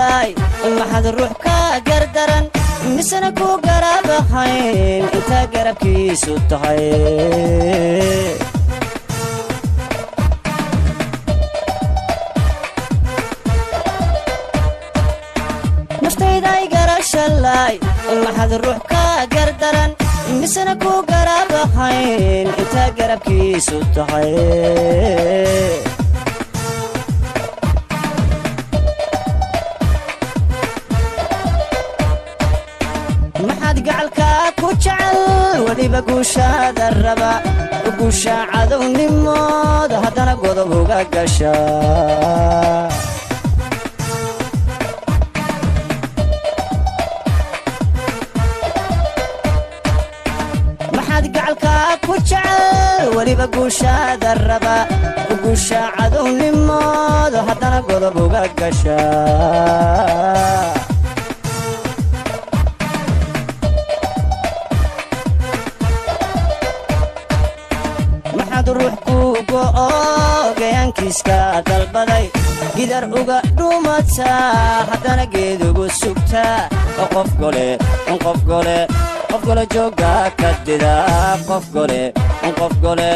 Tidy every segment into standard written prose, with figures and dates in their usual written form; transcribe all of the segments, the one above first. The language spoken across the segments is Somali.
shalay maxaad ruux ka gardaran misna ku garabahayn inta garabkiisu tahay naftayday garashalay maxaad ruux ka gardaran misna ku garabahayn inta garabkiisu tahay maxaad gacalka ku jecel weliba guushaada raba guusha cadownimood haddana godob uga gasha maxaad gacalka ku jecel weliba guushaada raba guusha cadownimood haddana godob uga gasha maxaad ruux ku go'o gayaankiiska dalbaday gidar uga dhuumataa haddana geed ugu sugtaa qof gole qof gole qof gole jooga ka dida qof gole qof gole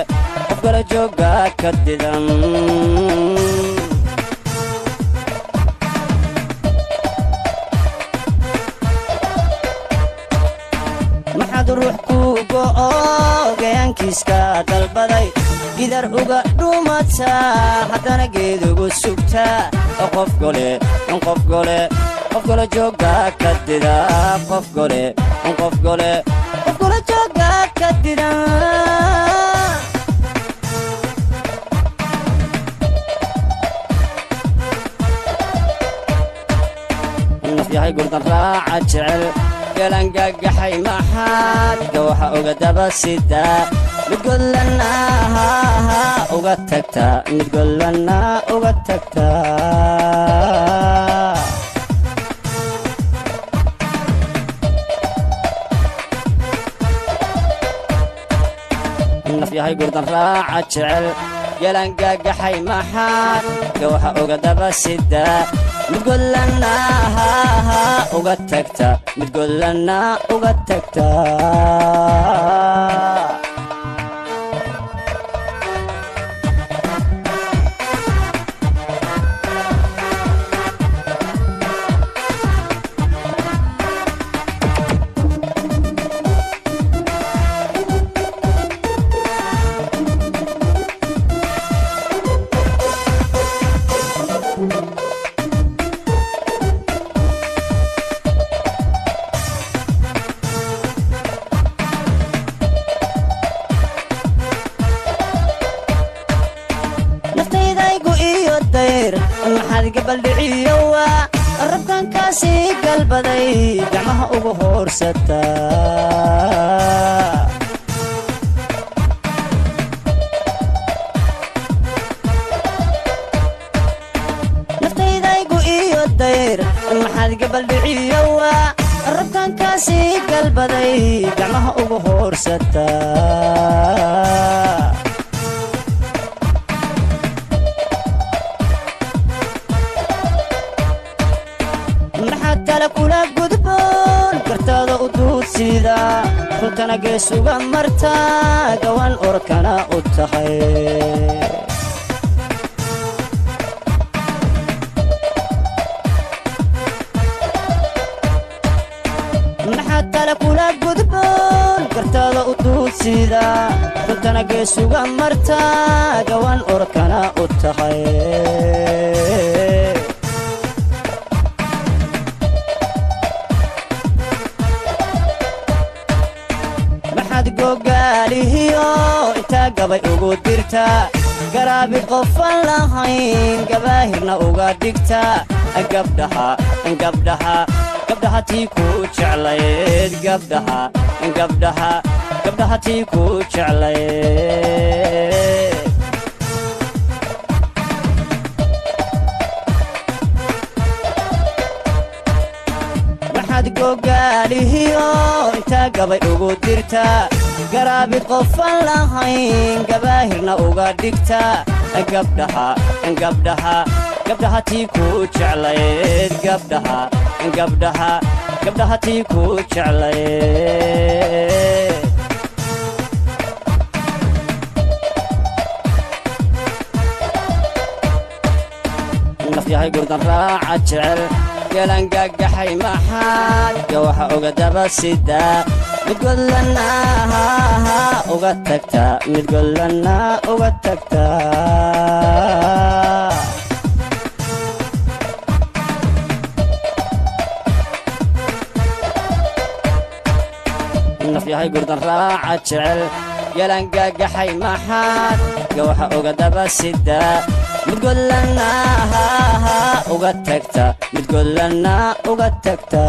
qof gole jooga ka didan maxaad ruux ku go'o gayaankiiska dalbaday gidar uga dhuumataa haddana geed ugu sugtaa qof gole qof gole qof gole jooga ka dida qof gole qof gole qof gole jooga ka dida naf yahay gurdan raaca jecel galangagaxay maxaad gawaxa uga daba sidaa mid godlana uga tagta mid godlana uga tagta naf yahay gurdan raaca jecel galangagaxay maxaad gawaxa uga daba sidaa mid godlana uga tagta mid godlana uga tagta naftayday iyo dayr maxaad gabaldhiciyo waa rabtankaasi galbaday gacmaha ugu hoorsataa naftayday iyo dayr maxaad gabaldhiciyo waa rabtankaasi galbaday gacmaha ugu hoorsataa maxaad tala kula gudboon kartaada u duudsida runtana gees uga martaa gawan orkana u tahay maxaad tala kula gudboon kartaada u duudsida runtana gees uga martaa gawan orkana u tahay maxaad gogaalihiyo intaa gabay ugu dirtaa garaabi qofan lahayn gabaahirna uga dhigtaa gabdhaha gabdhaha gabdhaha tii ku jeclayd gabdhaha gabdhaha gabdhaha tii ku jeclayd maxaad gogaalihiyo intaa gabay ugu dirtaa garaabi qofan lahayn gabaahirna uga dhigtaa gabdhaha gabdhaha Gabdhaha tii ku jeclayd, gabdhaha, gabdhaha, gabdhaha tii ku jeclayd. Nafyahay gurdan raaca jecel, geelangagaxay maxaad gawaxa uga daba sidaa? Mid godlana uga tagta, mid godlana uga tagta. Nafyahay gurdan raaca jecel, geelangagaxay maxaad gawaxa uga daba sidaa? Mid godlana uga tagta, mid godlana uga tagta.